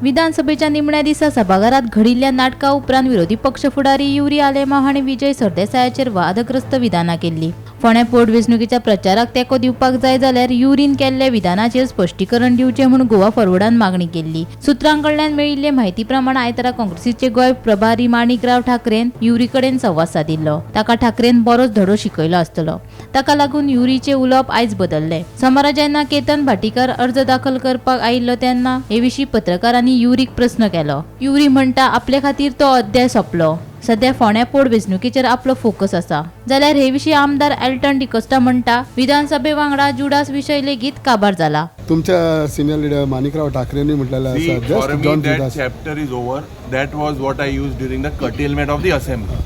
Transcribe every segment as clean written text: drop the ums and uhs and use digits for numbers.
विधानसभेच्या निमण्या दिसा सभाघरात घडिल्ल्या नाटका उपरांत विरोधी पक्ष फुडारी युरी आलेमाव हांणी विजय सरदेसायाचेर वादग्रस्त विधानां केल्ली. फोंड्या पोटवेंचणुकेच्या प्रचाराक तेंको दिवपाक जाय जाल्यार युरीन केल्ल्या विधानाचेर स्पश्टीकरण दिवचें म्हूण गोवा फॉरवर्डान मागणी केल्ली. सुत्रां कडल्यान मेळिल्ले म्हायती प्रमाण आयतारा काँग्रेसीचे गोंय प्रभारी माणिकराव ठाकरेन युरी कडेन संवाद सादिल्लो. ताका ठाकरेन बरोच धडो शिकयलो आसतलो. ताका लागून युरीचें उलोवप आयज बदल्लें. सोमारा जेन्ना केतन भाटीकार अर्ज दाखल करपाक आयिल्लो तेन्ना हे विशीं पत्रकारांनी युरीक प्रस्न केलो. युरी म्हणटा, आपले खातीर तो अध्याय सोंपलो. सध्या फोंड्या पोटवेंचणुकेचेर आपलो फोकस आसा. जाल्यार हे विशीं आमदार एल्टन डिकोस्टा म्हणटा, विधानसभे वांगडा जुडास विशय लेगीत काबार जाला. तुमच्या सिनियर लिडर माणिकराव ठाकरेंनी म्हटलेलें See, आसा, for just me, John that Judas. Chapter is over. That was what I used during the curtailment of the assembly.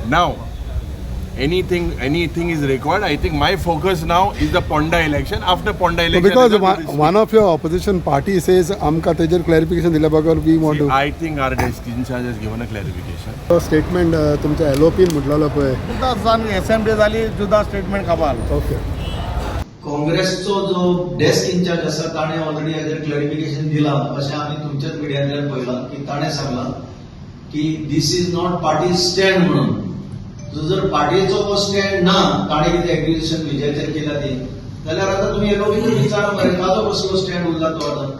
Now, anything is required. I think my focus now is the Ponda election. After Ponda election, Because result we will speak. One of your opposition party says आमकां तेजेर clarification दिल्या बगर we want See, to I think our desk in charge has given a clarification. Statement तुमच्या एलओपीन म्हटलेलो पळय. जुदासान assembly जाली, जुदा statement काबार. Okay. काँग्रेसचो जो डेस्क इन्चार्ज आसा, ताणें ऑलरेडी हाजेर क्लॅरिफिकेशन दिलां अशें आमी तुमच्याच मिडियांतल्यान पळयलां की ताणें सांगलां की this is not party stand म्हणून. सो जर पार्टीचो हो स्टँड ना, ताणें कितें एक्विजिशन विजयाचेर केला ती, जाल्यार आतां तुमी एलओपीक विचारा मरे, ताजो कसलो स्टँड उरला तो आतां?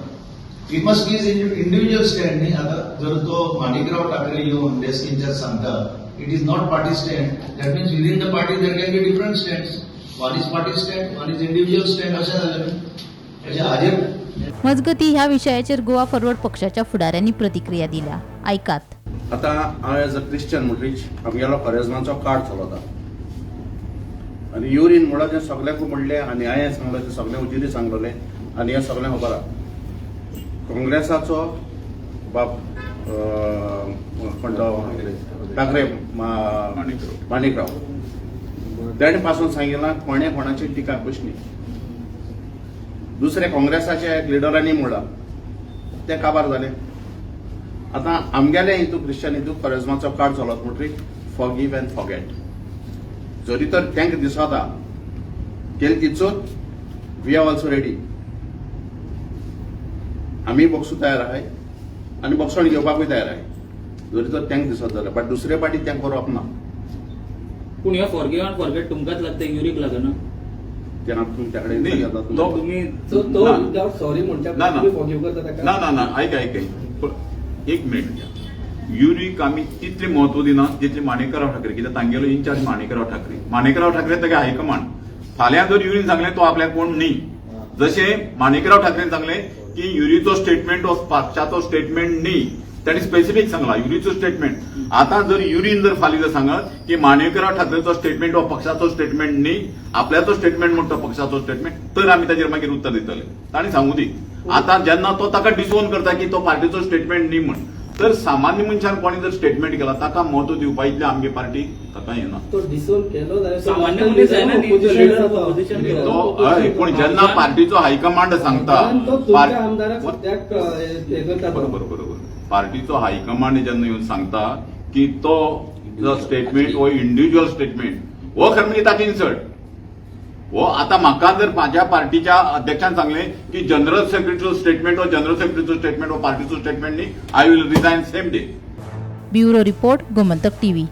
It must be individual stand न्ही. आतां जर तो माणिकराव ठाकरे येवन डेस्क इन्चार्ज सांगता it is not party stand, that means within the party there can be different stands. One is party stand, one is individual stand, अशें जालें न्ही. अशें हाजेर मजगती, ह्या विशयाचेर गोवा फॉरवर्ड पक्षाच्या फुडाऱ्यांनी प्रतिक्रिया दिल्या. आयकात. आतां हांव एज अ क्रिश्चन म्हणटरीच आमगेलो करेजमाचो कार्ड चलता आनी युरीन म्हणल्यार तें सगल्यांकूय म्हणलें आनी हांवें सांगलें तें सगळें उजिरी सांगलेलें आनी हें सगळें खबर आहा. काँग्रेसाचो बाब कोण तो ठाकरे, माणिकराव, तेणें पासून सांगिलां कोणें कोणाची टिका करची न्ही. दुसरे काँग्रेसाच्या एक लिडरांनी म्हणलां तें काबार जालें. आतां आमगेले हितू, क्रिश्चन हितू करेजमाचो कार्ड चलत म्हणटरीच फॉरगीव अँड फॉरगेट. जरी तर तांकां दिसता केली ती चूक, we are also ready. आमी बॉक्सू तयार आहाय आनी बॉक्सण घेवपाकूय तयार आहाय, जरी तर तांकां दिसत जाल्यार. बट दुसरे पाटी तें करप ना. पूण ह्यो फॉरगिव अँड फॉरगेट तुमकांच लागता, युरीक लागना. तें आमी तुमच्या कडेन नाही, तुमी सो तो ना. विदाउट सॉरी म्हणच्या ना, ना. तुमी फॉरगिव करता ताका? ना ना ना, आयक आयक आयक. पण एक मिनिट घ्या. युरीक आमी तितलें म्हत्व दिना जितलें माणिकराव ठाकरे, कित्याक तांगेलो इन्चार्ज माणिकराव ठाकरे. माणिकराव ठाकरे तागे हायकमांड. फाल्यां जर युरीन सांगलें तो आपल्याक कोण न्ही, जशें माणिकराव ठाकरेन सांगलें की युरीचो स्टेटमेंट हो पक्षाचो स्टेटमेंट न्ही, तांणी स्पेसिफीक सांगला युरीचो स्टेटमेंट. आतां जर युरीन जर फाल्यां जर सांगत की माणिकराव ठाकरेचो स्टेटमेंट हो पक्षाचो स्टेटमेंट न्ही, आपल्याचो स्टेटमेंट म्हणटा पक्षाचो स्टेटमेंट, तर आमी ताजेर मागीर उत्तर दितले. तांणी सांगू दी. आतां जेन्ना तो ताका डिसोन करता की तो पार्टीचो स्टेटमेंट न्ही म्हण, तर सामान्य मनशान कोणी जर स्टेटमेंट केला ताका म्हत्व दिवपा इतलें आमगे पार्टी ताका येना. तो डिसोन केलो जाल्यार तो सामान्य मनीस जायना न्ही, opposition leader आसा तो. opposition केलो. तो हय, पूण जेन्ना पार्टीचो हायकमांड सांगता कारण तो तुमच्या आमदाराक सद्याक हे करता तो. बरोबर बरोबर पार्टीचो हायकमांड जेन्ना येवन सांगता की तो जो स्टेटमेंट हो इंडिव्हिज्युअल स्टेटमेंट हो, खरें म्हणजे ताका इन्सल्ट हो. आतां म्हाका जर म्हाज्या पार्टीच्या अध्यक्षान सांगलें की जनरल सेक्रेटरीचो स्टेटमेंट हो जनरल सेक्रेटरीचो स्टेटमेंट हो पार्टीचो स्टेटमेंट न्ही, I will resign same day. Bureau report, Gomantak TV.